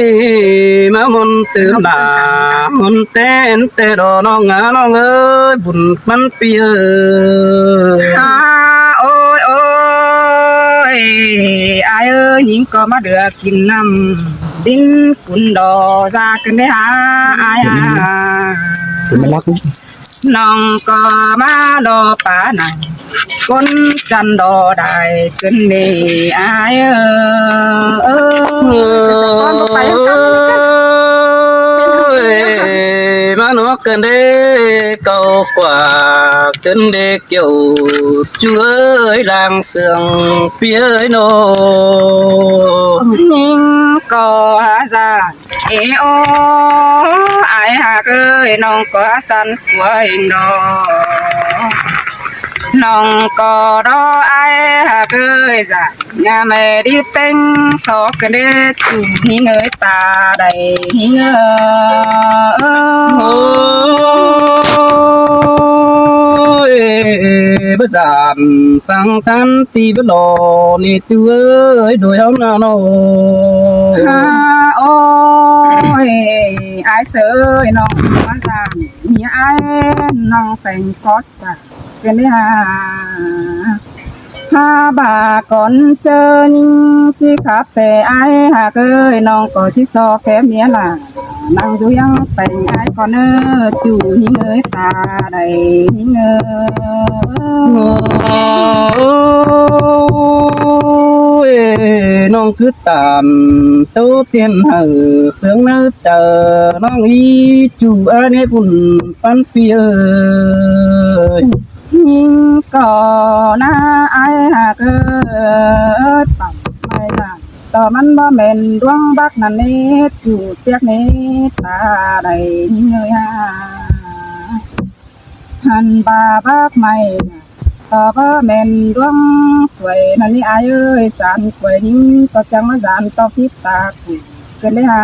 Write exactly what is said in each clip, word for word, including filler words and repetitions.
ꞌmá ꞌmuôn tứm nả ꞌmuôn ꞌtến ꞌtẹ đỏ ꞌnọng ꞌnọng ơi, bun ꞌpắn ꞌpi ơi. À, ôi ôi, ai ơi, ꞌnhính ꞌcọ ꞌmá đua kin ꞌnặm đin cun đỏ da ꞌcứn đé hả ai à. ꞌNọng ꞌcọ ꞌmá đỏ pá nẳng ꞌcốn chăn đỏ đảy ꞌcứn đé ai ơi. Ôi, ꞌmá nó ꞌcứn đé cáu ꞌquá, ꞌcứn đé kiẻo ꞌchu ơi, lang sương ꞌpi ơi ꞌnọ. ꞌNhính ꞌcọ hả da ê ô, ai hả ơi, ꞌnọng ꞌcọ săn ꞌquá ꞌhịn đỏ. ꞌNọng ꞌcọ đỏ ai hả ơi, da nhà mẹ đi ꞌtếng so ꞌcứn đé ꞌchu ꞌnhính ơi, ta đảy ꞌnhính ơi. Ôi, báu dản săng săn ti báu lo ꞌnị ꞌchu ơi, đuổi hóng nả ꞌnọ. À, ôi, ai sơi ꞌnọng ꞌmá dản ꞌnị ai, ꞌnọng pheng cót sa ꞌcứn đé hả. Hả ꞌva cón ꞌchớ ꞌnhính ꞌchí khắp ꞌtẹ ai hả ơi, ꞌnọng ꞌcọ ꞌchí so kém ꞌmía lả. Nẳng du ꞌhiếng pheng ai cón ơ, ꞌchu ꞌnhính ơi, ta đảy ꞌnhính ơi. Ôi, ꞌnọng cứ tản tố tiên hả sương ꞌnớ chaư ꞌnọng ꞌí, ꞌchu ai ꞌnị bun ꞌpắn ꞌpi ơi. ꞌNhính ꞌcọ nả ai hả ơi, tỏm mai lả, ꞌtọ ꞌmắn báu ꞌmen ꞌluống bác ꞌnặn ꞌnị, ꞌchu siếc ꞌnị, ta đảy ꞌnhính ơi hả. Hăn ꞌva bác mai lả, ꞌtọ báu ꞌmen ꞌluống suối ꞌnặn ꞌnị ai ơi, san quay ꞌnhính ꞌcọ chắng ꞌmá dản ꞌtọ phít ta cú ꞌcứn đé hả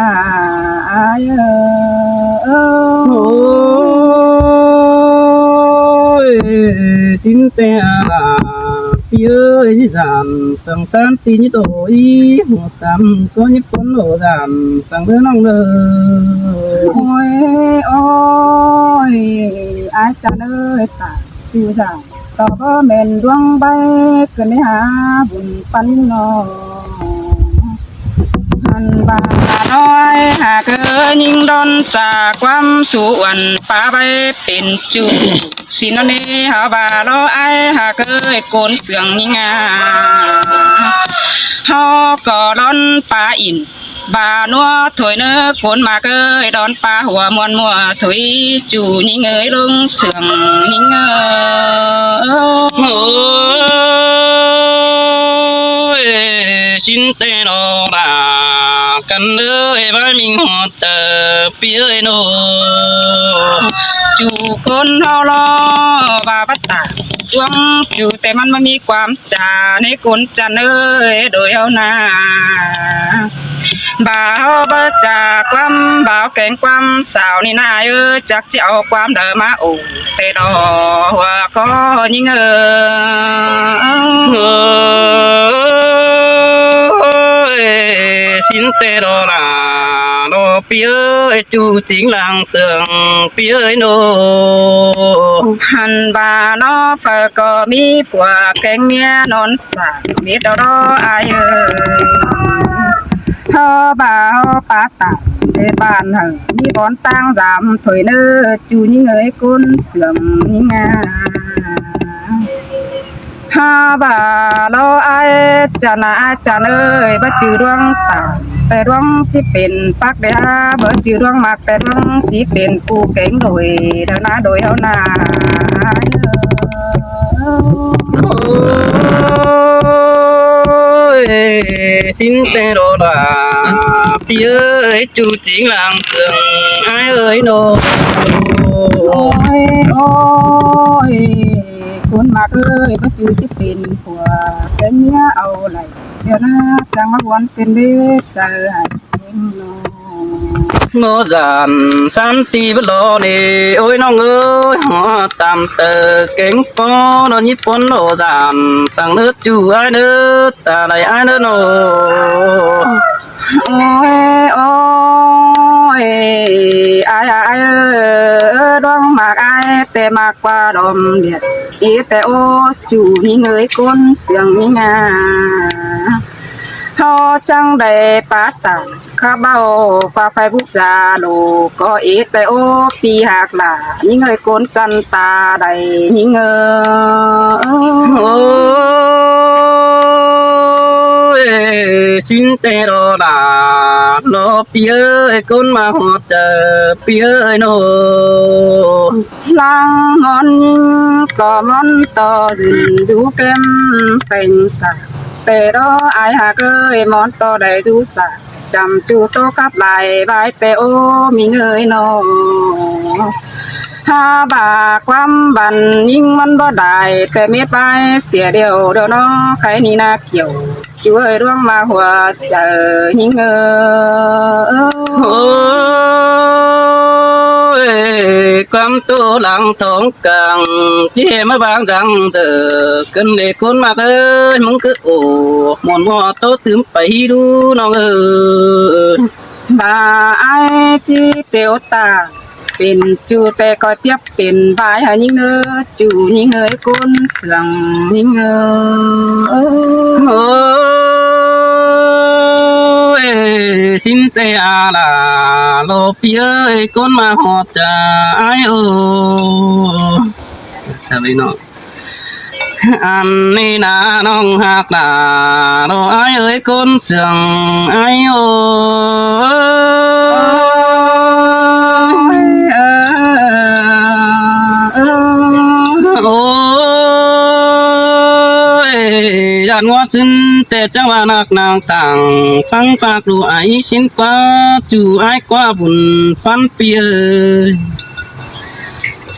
ai ơi. Ôi, ꞌchí ꞌtẹ hả ꞌpi ơi, dản săng săn ti ꞌnhính ꞌtố ꞌí, hua căm ꞌcọ ꞌnhính ꞌcốn đỏ dản săng ꞌnớ ꞌnọng ơi. Ôi ôi, ai chăn ơi, ta ꞌchu dản ꞌtọ báu ꞌmen ꞌluống bái ꞌcứn đé hả, bun ꞌpắn ꞌnọ. Hăn ꞌva ꞌnọ ai hả ơi, ꞌnhính đón ꞌchạ ꞌquám sú uôn pá bái pên ꞌchu. ꞌSịn ꞌnặn ꞌnị hả ꞌva ꞌló ai hả ơi, ꞌcốn sương ꞌnhính à. Hảư ꞌcọ đón pá ỉn ꞌva ꞌnua thôi ꞌnớ ꞌcốn ꞌmặc ơi, đón pá hua ꞌmuôn ꞌmua thôi, ꞌchu ꞌnhính ơi, ꞌlống sương ꞌnhính ơi. Ôi, ꞌchí ꞌtẹ ꞌnọ lả căn ơi, bái ꞌminh hua chaư ꞌpi ơi ꞌnọ. ꞌChu ꞌcốn ꞌháu ꞌló ꞌva báu tả ꞌluống ꞌchu, ꞌtẹ ꞌmắn ꞌmá ꞌmí ꞌquám chả ꞌnị ꞌcốn chăn ơi, đuổi ꞌháu nả. ꞌVa ꞌháu báu chả ꞌquám, ꞌva ꞌháu kéng ꞌquám sáo ꞌnị nả ơi, chắc ꞌchí au ꞌquám đaư ꞌmá ổ ꞌtẹ đỏ hua ꞌcọ ꞌnhính ơi. Ôi, ꞌchí ꞌtẹ ꞌnọ lả ꞌnọ ꞌpi ơi, ꞌchu chính lăng sương ꞌpi ơi ꞌnọ. Hăn ꞌva ꞌnọ phaư ꞌcọ ꞌmí phua kéng ꞌmía ꞌnón sảng mết đỏ đỏ ai ơi. Hảư ꞌva ꞌháu pá tả ꞌtẹ bản hảư ꞌmí bón ꞌtáng dăm thôi ꞌnớ, ꞌchu ꞌnhính ơi, ꞌcốn sương ꞌnhính à. Hả ꞌva ꞌló ai chăn à, ai chăn ơi, báu ꞌchư ꞌluống tả ꞌtẹ ꞌluống ꞌchí pên pác đé hả, báu ꞌchư ꞌluống ꞌmặc ꞌtẹ ꞌluống ꞌchí pên pu kéng đuổi đaư nả, đuổi ꞌháu nả. Ôi, ꞌchí ꞌtẹ ꞌnọ lả ꞌpi ơi, ꞌchu chính lăng sương ai ơi ꞌnọ. Ôi ôi, ꞌcốn ꞌmặc ơi, báu ꞌchư ꞌchí pên phua kéng ꞌmía au đảy, ꞌlẹo nả chắng ꞌmá ꞌhuôm pên đé chaư hảư ꞌnọ. ꞌNo dản săn ti báu lo ꞌnị, ôi ꞌnọng ơi, hua tăm chaư kéng ꞌpo ꞌnọ ꞌnhính ꞌpốn ꞌnọ dản săng ꞌnớ ꞌchu ai ꞌnớ, ta đảy ai ꞌnớ ꞌnọ. Ôi ꞌtẹ ꞌmặc ꞌquá đom điệt, ꞌí ꞌtẹ ố ꞌchu ꞌnhính ơi ꞌcốn ꞌsướng ꞌnhính a. ꞌHáu chắng đảy pá tản khắp báu ꞌquá Facebook Zalo, ꞌcọ ꞌí ꞌtẹ ố ꞌpi ꞌhặc lả ꞌnhính ơi ꞌcốn chăn ta đảy ꞌnhính ơi. Ôi, ꞌsịn ꞌtẹ lo lả lo ꞌpi ơi, ꞌcốn ꞌmá ꞌhọt chaư ꞌpi ơi ꞌnớ. Lăng ꞌmón ꞌnhính ꞌcọ ꞌmón ꞌto dưn dú kém pêng sạ. ꞌTẹ đó ai ꞌhặc ơi, ꞌmón ꞌto đảy dú sạ. Chăm ꞌchu ꞌtố khắp lai ꞌvái ꞌtẹ ố ꞌmí ơi ꞌnớ. Hák bả ꞌquám băn ꞌnhính ꞌmắn báu đảy, ꞌtẹ mết ꞌvái sia điêu điêu ꞌnớ, khay ꞌnị ꞌna kiẻo. ꞌChu ơi ꞌluống ꞌmá ꞌhọt chaư ꞌnhính ơi. Ôi, ꞌquám ꞌtố lăng thóng cang, ꞌchí ꞌhế ꞌmá báng dăng dở, ꞌcứn lê ꞌcốn ꞌmặc ơi, ꞌmứng cứ ổ, muôn ꞌmó ꞌtố tứm pay hí đú ꞌnọng ơi. Bả ai ꞌchí têu ta, pên ꞌchu ꞌtẹ ꞌcoi tiếp pên ꞌvái hảư ꞌnhính ơi, ꞌchu ꞌnhính ơi ꞌcốn ꞌsướng ꞌnhính ơi. Ôi, ꞌsịn ꞌtẹ a lả lo ꞌpi ơi, ꞌcốn ꞌmá ꞌhọt chaư ai ơi. Ăn ꞌnị ꞌna ꞌnọng ꞌhặc lả lo ai ơi, ꞌcốn ꞌsướng ai ơi. Ôi, dản ꞌngúa ꞌsịn ꞌtẹ chắng ꞌva ꞌnặc ꞌnáng tảng phắng phák đu ai ꞌsịn ꞌquá, ꞌchu ai ꞌquá bun ꞌphắn ꞌpi ơi.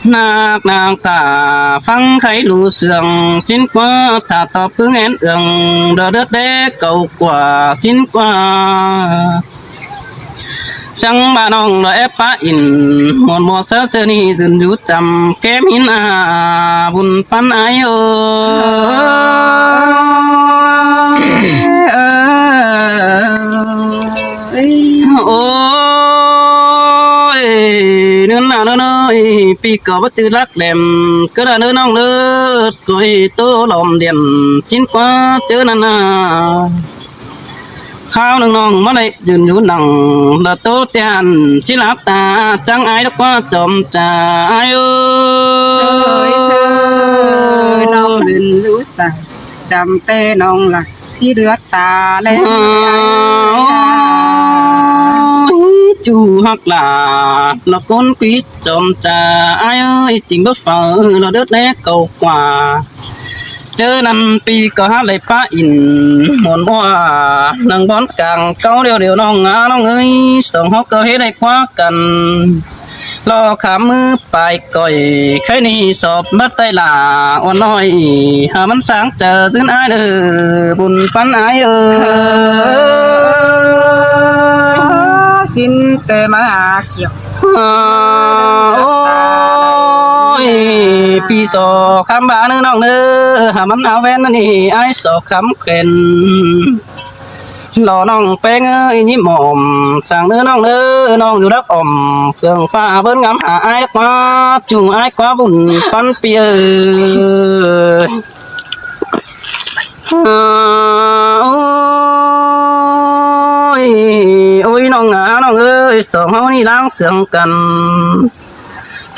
ꞌNặc ꞌnáng ta phắng khay lu sương ꞌsịn ꞌquá, ta tóp ꞌpứng én ương đa đớt đé cáu ꞌquá ꞌsịn ꞌquá. Chắng ꞌva ꞌnọng đa ép pá ỉn, muôn ꞌmua sáư ꞌsớ ꞌnị dưn dú chăm kém hín a, bun ꞌphắn ai ơi. Ôi, ꞌnưng a ꞌnưng ơi, ꞌpi ꞌcọ báu chứ lắc lẻm, ꞌcứ đa ꞌnưng ꞌnọng ꞌnớ, ꞌcoi ꞌtố lom điên ꞌsịn ꞌquá ꞌchớ ꞌnặn a. Kháo ꞌnưng ꞌnọng ꞌmá đảy dưn dú nẳng, đa ꞌtố tian ꞌchí lắc ta, chắng ai đa ꞌquá chom cha ai ơi. Sơi, sơi, ꞌnọng dưn dú săng. Chăm ꞌtẹ ꞌnọng lăng ꞌchí đứa ta ꞌlẹo. Ôi, ꞌchu ꞌhặc lả, lỏ ꞌcốn ꞌquí chom cha ai ơi, ching báu phaư lỏ đớt đé cáu ꞌquá. ꞌChớ ꞌnặn ꞌpi ꞌcọ hák đảy pá ỉn, muôn ꞌmua nẳng bón cang cáu điêu điêu ꞌnọng a ꞌnọng ơi, song ꞌháu ꞌcọ hế đảy ꞌquá căn. Lỏ khám ꞌmứ pay ꞌcoi, khay ꞌnị sọp bát tay lả ôn ꞌnọi, hảư ꞌmắn sáng chaư dưn ai đơ, bun ꞌphắn ai ơi. Ơ, ꞌsịn ꞌtẹ ꞌmá a kiẻo. Ôi, ꞌpi so khám ꞌva ꞌnưng ꞌnọng ꞌnớ, hảư ꞌmắn áo ꞌvén ꞌnị, ai so khám khen. Lỏ ꞌnọng ꞌpéng ơi, ꞌnhím ỏm săng ꞌnớ ꞌnọng ꞌnớ, ꞌnọng dú đắc ỏm, ꞌcương ꞌpá bớn ngắm hả ai đắc ꞌquá, ꞌchu ai ꞌquá bun ꞌphắn ꞌpi ơi. Ôi, ôi ꞌnọng a ꞌnọng ơi, song ꞌháu ꞌnị ꞌláng sương căn.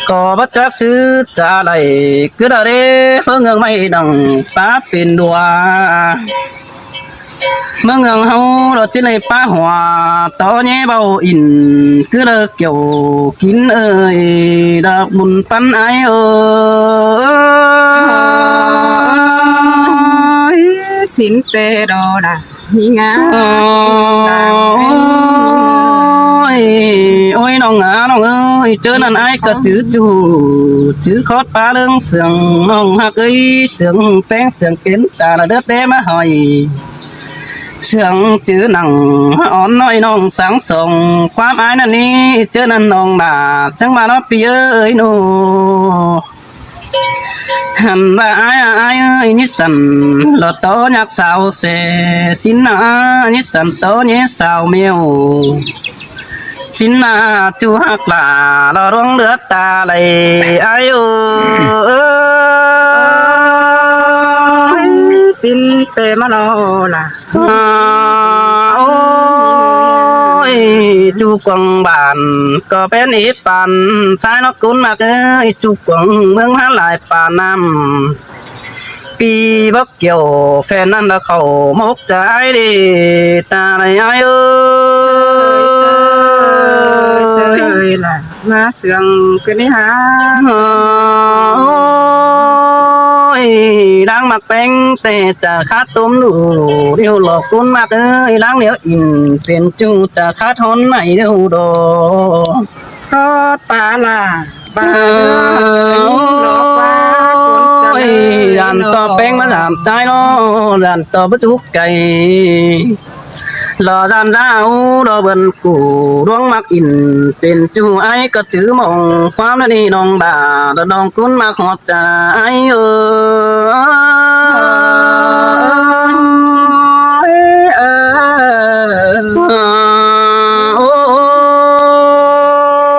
ꞌCọ báu chắc ꞌsứ cha đảy, ꞌcứ đa đé, ꞌmướng ꞌnưng ꞌmạy nẳng pá pên đua. ꞌMướng ꞌnưng ꞌháu lỏ ꞌchí đảy pá hua, tó ꞌnhé báu ỉn, ꞌcứ đa kiẻo kín ơi, đa bun ꞌphắn ai ơi. Ôi, ꞌsịn ꞌtẹ đó đa. Ôi, ôi ꞌnọng a ꞌnọng ơi, ꞌchớ ꞌnặn ai ꞌcọ chứ ꞌchu, chứ khót pá ꞌlướng sương ꞌnọng ꞌhặc ơi, sương ꞌpéng sương kén ta lỏ đớt đé ꞌmá hỏi. Sương chứ nẳng ón ꞌnọi ꞌnọng sáng song, ꞌquám ai ꞌnặn ꞌnị, ꞌchớ ꞌnặn ꞌnọng bả, chắng ꞌva nó ꞌpi ơi ꞌnớ. Hẳn ꞌva ai a ai ơi, ꞌnhí săn lỏ tó nhắc sao se, ꞌsịn a, ꞌnhí săn tó ꞌnhé sao mêu. ꞌChính ꞌnạ ꞌchu ꞌhặc lả, lo ꞌluống đứa ta đảy ai ơi. ꞌChính ꞌtẹ ꞌmá lo lả. Ôi, ꞌchu cuông bản ꞌcọ pên ꞌí păn, ꞌsái ꞌnọ ꞌcốn ꞌmặc ơi, ꞌchu cuông ꞌmướng ꞌmá lai pà ꞌnặm. ꞌPi báu kiẻo ꞌphén ꞌnặn ꞌlẹo khảu mốc chaư ai đi, ta đảy ai ơi. Sơi, sơi, sơi lả. ꞌMá sương ꞌcứ ꞌnị hả? Ôi, ꞌláng ꞌmặc ꞌpéng ꞌtẹ chaư khát tôm ꞌlụk, ꞌlẹo lo ꞌcốn ꞌmặc ơi, ꞌláng ꞌnéo ỉn pên ꞌchu chaư khát ꞌhón ꞌmạy ꞌlẹo đo. Khót pá lả, pá ꞌlẹo lo pá ꞌcốn chaư. Ôi, ꞌdọn ꞌto ꞌpéng ꞌmá dản ꞌchái ꞌnọ, ꞌdọn ꞌto báu chúc cay. Lo ꞌdọn dao lo bươn ꞌcú ꞌluống ꞌmặc ỉn pên ꞌchu ai ꞌcọ chứ mong ꞌquám ꞌnị ꞌnọng đa, lo ꞌnọng ꞌcốn ꞌmặc ꞌhọt chaư ai ơi.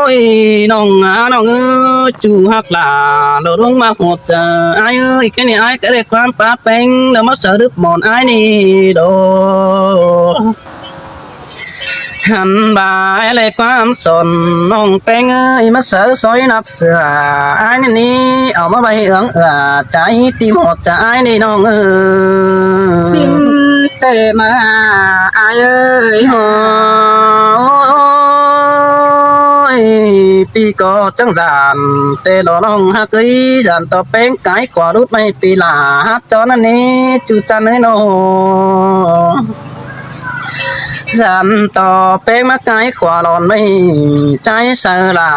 Ôi, ꞌnọng ꞌnọng ơi, ꞌchu ꞌhặc lả, lo ꞌluống ꞌmặc ꞌhọt chaư ai ơi, ꞌkén ꞌnị ai ꞌcọ đảy ꞌquám pá ꞌpéng, lo ꞌmá saư đứp mỏn ai ꞌnị đo. Hẳn ꞌva ai đảy ꞌquám son ꞌnọng ꞌpéng ơi, ꞌmá saư ꞌsội ꞌnặp sửa ai ꞌnị, au ꞌmá ꞌvạy ướng ưa, chaư ꞌtím ꞌhọt chaư ai ꞌnị ꞌnọng ơi. ꞌChính ꞌtẹ ꞌmá ai ơi. Ôi, ꞌpi ꞌcọ chắng dản ꞌtẹ lo ꞌnọng ꞌhặc ơi, dản ꞌto ꞌpéng cai khua lút ꞌmạy ꞌpi lả, hák ꞌchọ ꞌnặn ꞌnị, ꞌchu chăn ơi ꞌnọ. Dản ꞌto ꞌpéng ꞌmá cai khua lon ꞌmạy, ꞌchái saư lả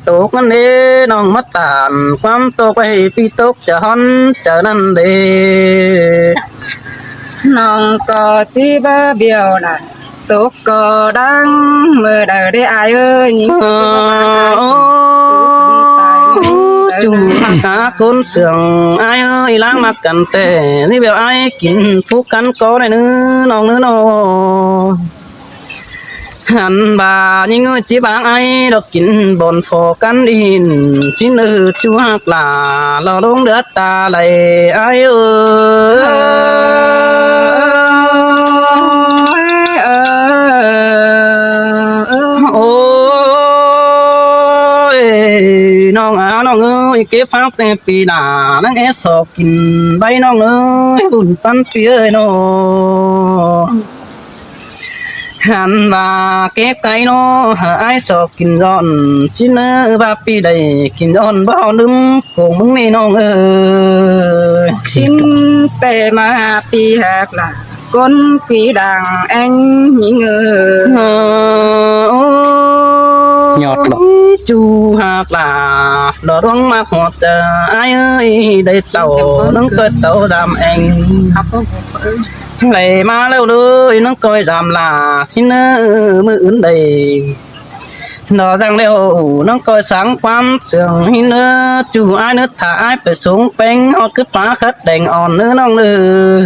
tốc ꞌnặn ꞌnị, ꞌnọng ꞌmá tản ꞌquám tốc ꞌvạy ꞌpi tốc chaư ꞌhón chaư ꞌnặn đê. ꞌNọng ꞌcọ ꞌchí báu bẻo lả, tốc ꞌcọ đang ꞌmưa đaư đê ai ơi, ꞌnhính. Ơ, ơ, ꞌchu ꞌhặc ꞌcốn sương ai ơi, ꞌláng ꞌmặc căn ꞌtẹ, ꞌnị bẻo ai kin phúc căn ꞌcọ đảy ꞌnớ, ꞌnọng ꞌnớ ꞌnọ. Hẳn ꞌva ꞌnhính ơi ꞌchí báng ai, lo kin bón phô căn đin, ꞌchí ꞌnớ ꞌchu ꞌhặc lả, lo ꞌluống đứa ta đảy ai ơi. Ôi, ꞌnọng a ꞌnọng ơi, kếp phák ꞌtẹ ꞌpi lả, ꞌnáng é so kin ꞌvạy ꞌnọng ơi, bun ꞌpắn ꞌpi ơi ꞌnọ. Hẳn ꞌva kếp cai ꞌnọ, hảư ai so kin ꞌdọn, ꞌchí ꞌnớ ꞌva ꞌpi đảy kin ꞌdọn, báu ꞌlứm cuông ꞌmướng ꞌnị ꞌnọng ơi. ꞌChính ꞌtẹ ꞌmá ꞌpi ꞌhặc lả, ꞌcốn ꞌpi đang ꞌéng ꞌnhính ơi. Ơ, ơ, ơ, ꞌchu ꞌhặc lả, lo ꞌluống ꞌmặc ꞌhọt chaư ai ơi, đảy tảu ꞌnóng ꞌcoi tảu dăm eng. Đảy ꞌmá ꞌlẹo ꞌlới ꞌnóng ꞌcoi dăm lả, ꞌchí ꞌnớ ꞌmự ứn đảy. Lo dăng ꞌlẹo ꞌnóng ꞌcoi sáng ꞌquám sương ꞌnhính ꞌnớ, ꞌchu ai ꞌnớ thả ai pay sống ꞌpéng ꞌhọt cứ pá khắt đeng ỏn ꞌnớ ꞌnọng ơi.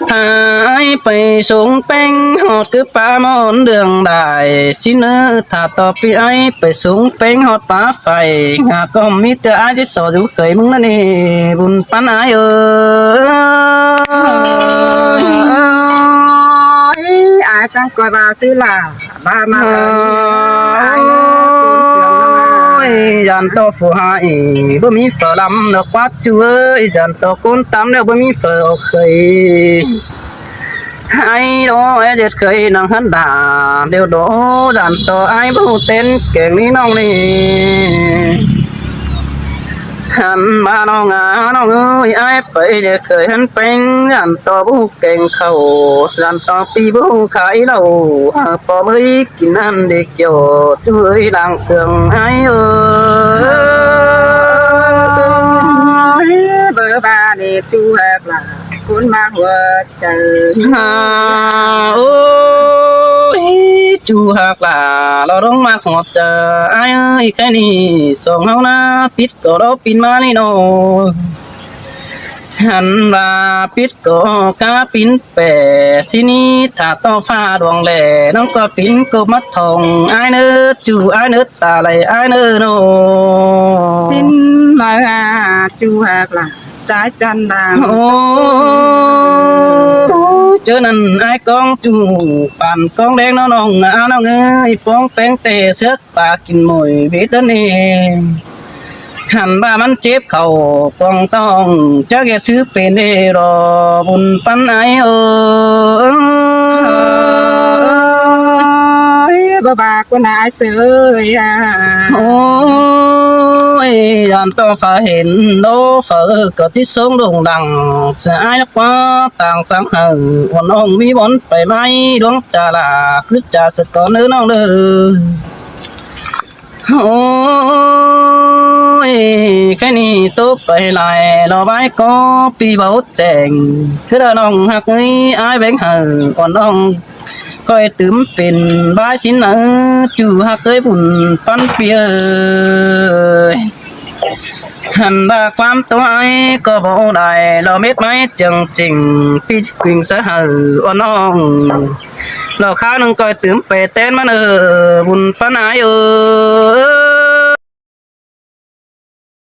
Thả ai pay sống ꞌpéng ꞌhọt cứ pá ꞌmón đường đài, ꞌchí ꞌnớ thả ꞌto ꞌpi ai pay sống ꞌpéng ꞌhọt pá phải, ngả ꞌcọ ꞌmí ꞌtưa ai ꞌchí so dú khới ꞌmướng ꞌnặn ê, bun ꞌpắn ai ơi. Ai chắng ꞌcoi ꞌva ꞌsứ lả. Ba ꞌmá ơi, dản ꞌto phủ hại báu ꞌmí phở lăm ꞌnớ ꞌquá ꞌchu ơi, dản ꞌto ꞌcốn tắm ꞌnớ báu ꞌmí phở khới. Ai đó ai ꞌdệt khới nẳng hăn đả, ꞌlẹo đó dản ꞌto ai báu tên kẻng ꞌnị ꞌnọng ꞌnị. Hẳn ꞌva ꞌnọng a ꞌnọng ơi, ai pay ꞌdệt khới hăn ꞌpéng, dản ꞌto báu kẻng khảu, dản ꞌto ꞌpi báu khai ꞌlẹo, hảư ꞌpo ꞌmới kin ăn đi kiẻo, ꞌchu ơi lăng sương ai ơi. Bơ ba ꞌnị ꞌchu ꞌhặc lả, ꞌcốn ꞌmặc ꞌhọt chaư. Ơ, ôi, ꞌchu ꞌhặc lả, lo ꞌluống ꞌmặc ꞌhọt chaư ai ơi, ꞌkhạy ꞌnị song ꞌháu ꞌná pít ꞌcọ lo pín ꞌmá ꞌnị ꞌnọ. Hăn ꞌva pít ꞌcọ cá pín pẻ, sí ní thả ꞌto ꞌphạ đuông lẻ, ꞌnọng ꞌcọ pín ꞌcọ ꞌmá thong ai ꞌnớ, ꞌchu ai ꞌnớ, ta lai ai ꞌnớ ꞌnớ. Sín ꞌmá a, ꞌchu hák lả, ꞌchái chăn đàng. Ô, ꞌchớ ꞌnặn ai ꞌcóng ꞌchu păn ꞌcóng ꞌlẹng ꞌnớ ꞌnọng a, ꞌnọng ơi, ꞌpóng ꞌpéng ꞌtẹ sớc pá kin mỏi bết ꞌnị. Hăn ꞌva ꞌmắn chếp khảu cuông ꞌtong, chắc ꞌdệt ꞌsứ pên ꞌlẹ lo bun ꞌpắn ai ơi. Ôi, ꞌva ꞌva ꞌcốn ai ꞌsứ ơi a. Ôi, dản ꞌto ꞌphạ hên ꞌnớ, ꞌphạ ꞌcọ ꞌchí sống lông lăng, sia ai ꞌnớ ꞌquá tang sáng hảư, uôn ong ꞌmí bón pay ꞌmạy, đuống chả lả, cứ chả sớc ꞌcọ ꞌnớ ꞌnọng ơi. Ôi, ꞌkhạy ꞌnị ꞌtố pay lai, lo bái ꞌcọ ꞌpi báu chẻng. Cứ đa ꞌnọng ꞌhặc ơi, ai béng hảư, uôn ong ꞌcoi tứm pên bái sín ꞌnớ, ꞌchu ꞌhặc ơi bun ꞌpắn ꞌpi ơi. Hăn ꞌva ꞌquám ꞌtố ai ꞌcọ báu đảy, lo mết ꞌmạy chắng chẻng, ꞌpi ꞌchí quên ꞌsớ hảư, uôn ong. Lo kháo ꞌnưng ꞌcoi tứm pay ꞌtến ꞌmắn ơ, bun ꞌpắn ai ơ.